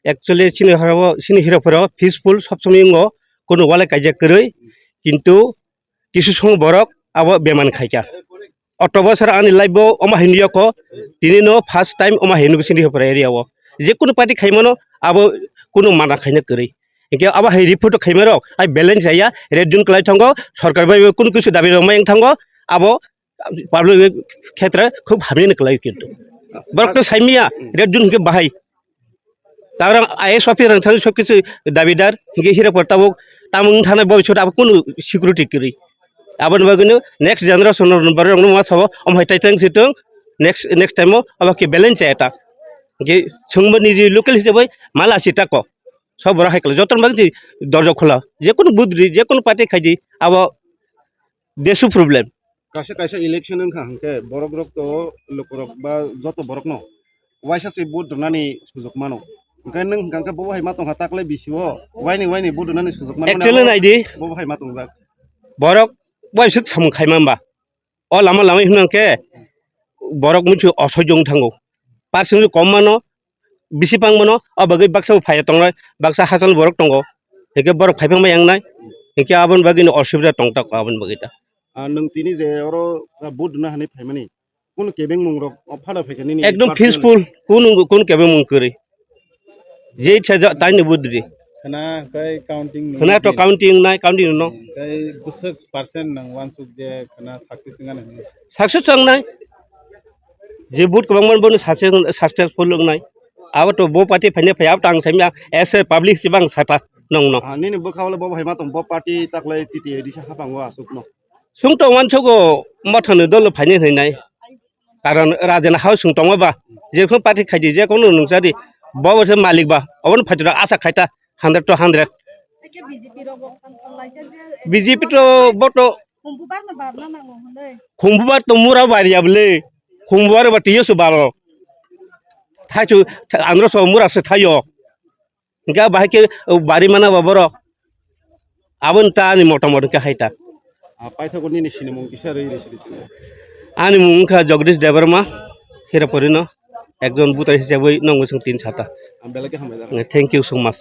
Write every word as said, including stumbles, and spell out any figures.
Actually, chini horo, chini hero phoro peaceful sob somoi wngo, kuno walai kaijak kwrwi, kintu kisu song borok abo beman khaikha. Auto bosor ani life bo omo hai nuyokho, tini no first time omo hai nukgo chini hero phoro area o. Je kuno party khaimano abo kuno mana khaina kwrwi. Hinkhe abo hai report khaima rok ai balance jaya, red zone kwlai thango, sorkar bai kuno kisu dabi rok mai wng thango, abo public khetre khub hamya ni kwlai kintu. Borok to saimya red zone hinkhe bahai. Tagrang I A S officer ang thani sob kisu dabidar, hinkhe hero phoro tabuk tamung thana boi chot abo kunu security kwrwi. Aboni bagwino next generation no borok no ma sabo, om hai tai tang si tong, next, next time o abo khe balance eta. Hinkhe chwngbo niji local hisabai mala si tako. Sob borok hai kwlai, joto bagwi si dorja khola. Je kunu budri, je kunu party khaidi, abo desu problem. Kaisa kaisa election wngkha hwnkhe borok rok to lukurok ba joto borok no waisa se vote rwnani sujok mano. Hwnkhe nwng hwnkha hwnkhe bobo hai ma tongkha taklai bisio waini waini vote rwnani sujok mano. Actually naidi. Bobo hai ma tongjak. Borok waisuk samung khaima hwnba. O lama lama himno hwnkhe borok muitu osoijong thango. Pasing kom mano, bisi pang mano, o bagwi baksa bo phaiya tongnai, baksa hachal borok tongo. Hinkhe borok phai phang ma yangnai. Hinkhe aboni bagwi no osubida tongtak aboni bagwi ta. Ah, nwng tini je oro, ah, vote rwna hinwi phaimani, kunu kebengmung rok o phano phaikha nini ekdom personal? Peaceful, kunu, kunu kebengmung kwrwi. Je ichha ja, taino vote ri. Khna kai counting nung Khna to di. Counting nai, counting no. Kai bwswk percent nang wansuk je khna success wngna hinwi. Success wngnai. Je vote kwbangma bono success, successful wngnai. Abo to bo party phaina phai, abo to ang saimya, as a public sibang sata nongno. Ah, nini bwkha ole bo hai ma tong, bo party taklai T T A D sa hapang o asuk no. Sung tong wansukgo, mothani dolo phaini hinwi nai. Karon rajani hao sung tongma ba, je khon party khaidi, je kono nungsa di, bo bo se malik ba, obono phaitira asa khaita, hundred to hundred. B J P to bo to Khumbubar to mura bari ya bwle, khumbubar ba tiyo se baro. Thaichu, andro so mura se thayo. Hinkhe bahai khe bari mana ba borok. Aboni ta ani motamot hinkhe hai ta. Ah, paithago nini sinimung kisa rwi rwi sidi chini. Ani mung wngkha Jagdish Debbarma, Hirapurino ekjon buta hisabwi nongo chwng tin sata. Ang belai khe hambai jago. Thank you so much.